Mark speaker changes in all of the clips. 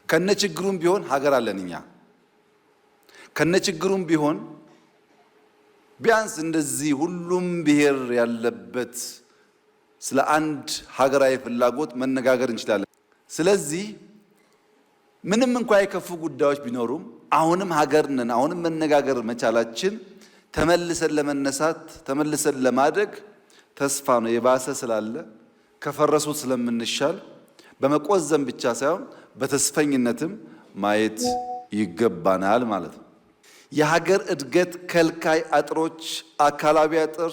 Speaker 1: ከነ ችግሩም ቢሆን ሀገር አለን እኛ። ከነ ችግሩም ቢሆን ቢያንስ እንደዚህ ሁሉም ብሔር ያለበት ስለ አንድ ሀገራዊ ፍላጎት መነጋገር እንችላለን። ስለዚህ ምንም እንኳ የከፉ ጉዳዮች ቢኖሩም አሁንም ሀገር ነን። አሁንም መነጋገር መቻላችን ተመልሰን ለመነሳት፣ ተመልሰን ለማደግ ተስፋ ነው። የባሰ ስላለ፣ ከፈረሱት ስለምንሻል በመቆዘም ብቻ ሳይሆን በተስፈኝነትም ማየት ይገባናል ማለት ነው። የሀገር እድገት ከልካይ አጥሮች አካላዊ አጥር፣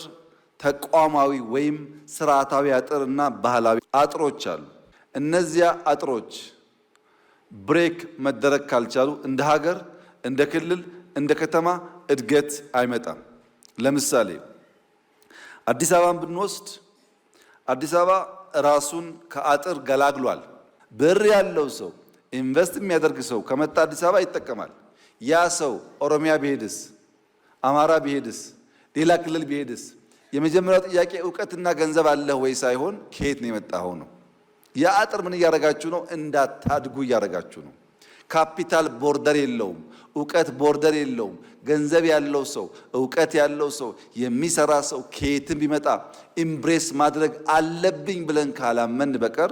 Speaker 1: ተቋማዊ ወይም ስርዓታዊ አጥር እና ባህላዊ አጥሮች አሉ። እነዚያ አጥሮች break መደረግ ካልቻሉ እንደ ሀገር፣ እንደ ክልል፣ እንደ ከተማ እድገት አይመጣም። ለምሳሌ አዲስ አበባን ብንወስድ አዲስ አበባ ራሱን ከአጥር ገላግሏል። ብር ያለው ሰው፣ invest የሚያደርግ ሰው ከመጣ አዲስ አበባ ይጠቀማል። ያ ሰው ኦሮሚያ ቢሄድስ፣ አማራ ቢሄድስ፣ ሌላ ክልል ቢሄድስ የመጀመሪያው ጥያቄ እውቀትና ገንዘብ አለህ ወይ ሳይሆን ከየት ነው የመጣኸው ነው። ያ አጥር ምን እያደረጋችሁ ነው? እንዳታድጉ እያደረጋችሁ ነው። ካፒታል border የለውም። እውቀት border የለውም። ገንዘብ ያለው ሰው፣ እውቀት ያለው ሰው፣ የሚሰራ ሰው ከየትም ቢመጣ embrace ማድረግ አለብኝ ብለን ካላመን በቀር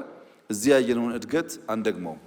Speaker 1: እዚህ ያየነውን እድገት አንደግመውም።